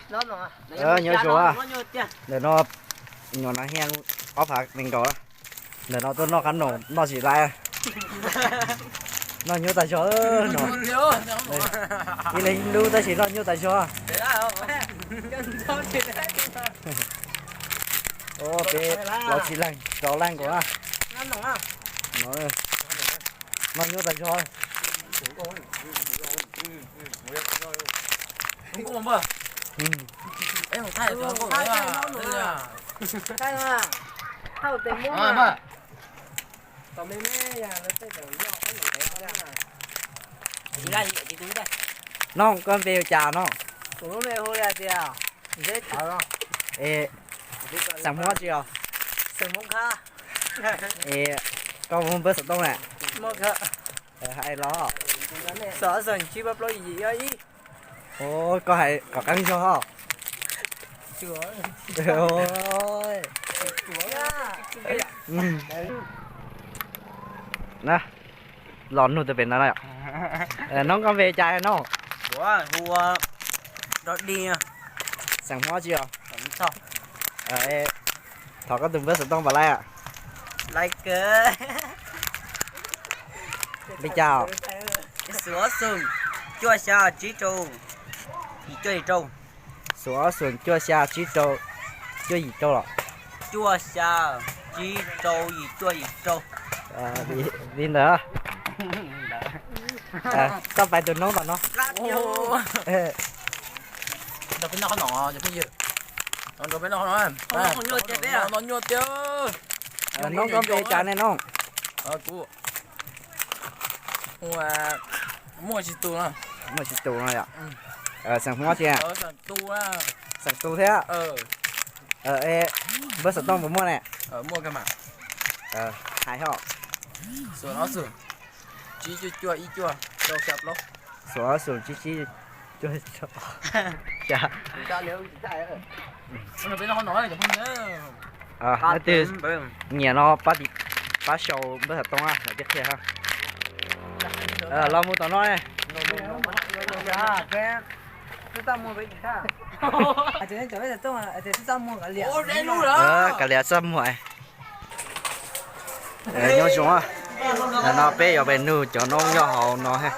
Nyob zoo, ntawm no nyuam no hiaj ob phav nees nkaum, ntawm no tuaj noj qab noom noj tsis laiv. Noj nyuaj tas zog no. Ib leeg lub tab sis noj nyuaj tas zog. Peb los tsis leeg, rau leej nkaus na. Noj nyuaj tas zog. Noog, koj npe hu cas noog? Xeem Hmoob tsi os? Es koj muaj npawb xov tooj na? Hais los. Koj hais kom qeeb zog os. Na, los nug tau pem no. Noog, koj npe cas noog? Hu ua Rog Dig. Xeem Hmoob tsi os? Thov koj tus npawb xov tooj pab laib. Li cas? Xuv ob xoom cuaj xya tsib rau yim cuaj yim rau. Xuv ob xoom cuaj xya tsib rau cuaj yim rau los? Cuaj xya tsib rau yim cuaj yim rau. Li ntawd. Koj pab tus noob tom no. Nrog peb noj qhov no, nrog peb noj qhov no. Noj nyuaj tiag. Noob, koj npe cas ne noob? Kuv muaj tsis tus no. Muaj tsis tus no yom. Xeem Hmoob tsi? Xeem Tus thiab. Npawb xov tooj puas muaj ne? Hais os. Xuv ob xoom tsib cuaj cuaj ib cuaj rau xya plaub. Xuv ob xoom tsib tsib cuaj. Leej twg nyiam no pab, pab sau npawb xov tooj na, lawv thiaj qhia. Los mus tom no ne. Kav liam txaj muag. Nyob zoo, ntawm no peb yuav pais nug cov noob nyob hauv no thiab.